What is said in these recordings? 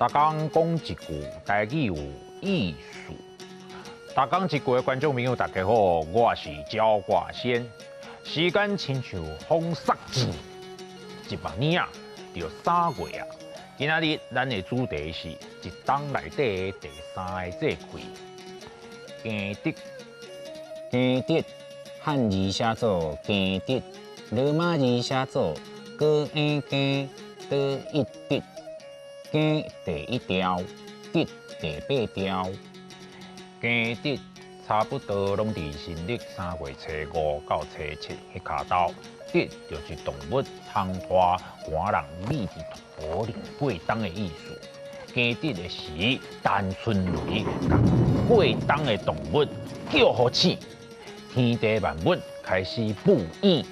逐工講一句台語有意思。逐工一句的觀眾朋友，大家好，我是焦掛先。時間親像風雪箭，一百年啊，就3月啊。今仔日咱的主題是一冬內底的第三个節氣，驚蟄。驚蟄，漢字寫做驚蟄，羅馬字寫做高嬰驚倒一蟄。驚第一條，蟄第八條。驚蟄差不多攏佇新曆3月初5到初7彼跤晝，蟄就是動物通拖寒人覕佇土裡過冬的意思。驚蟄的時，陳春雷共過冬的動物叫予醒，天地萬物開始哺乳。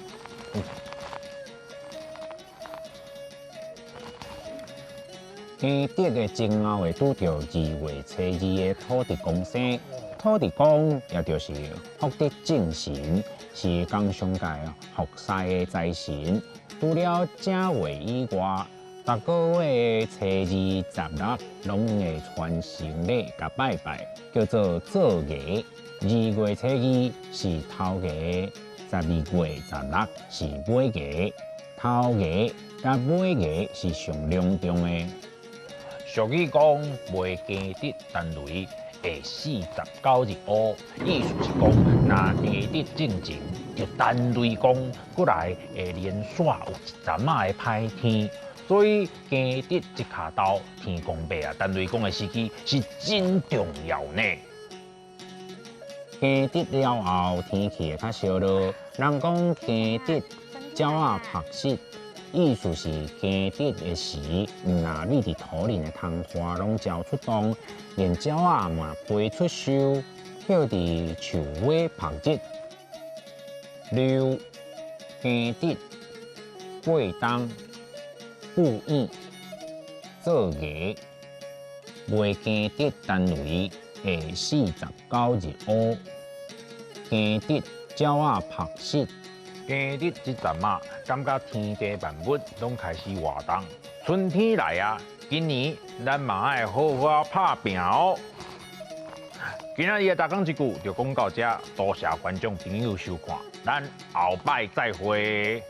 驚蟄的前後會拄著2月初2的土地公生，土地公也就是福德正神，是工商界服侍的財神。除了正月以外，逐个月的初二、十六，攏會傳神禮共拜拜，叫做做牙。2月初2是頭牙，12月16是尾牙。頭牙佮尾牙是上隆重的。俗語講，袂驚蟄陳雷會49日烏，意思是講，若驚蟄進前就陳雷公過來會連續有一陣仔的歹天，所以驚蟄這跤晝天公伯啊，陳雷公的時機是真重要呢。驚蟄了後，天氣會較燒熱。人講驚蟄鳥仔曝濕。意思是驚蟄的時，毋若覕佇土裡的蟲拖攏招出動，連鳥仔嘛飛出樹，歇佇樹尾曝日。六驚蟄過冬哺乳做牙，袂驚蟄陳雷會49日烏。驚蟄鳥仔曝濕。驚蟄這陣仔，感覺天地萬物攏開始活動，春天來啊！今年咱嘛愛好好拍拚哦。今仔日的逐工一句就講到這，多謝觀眾朋友收看，咱後擺再會。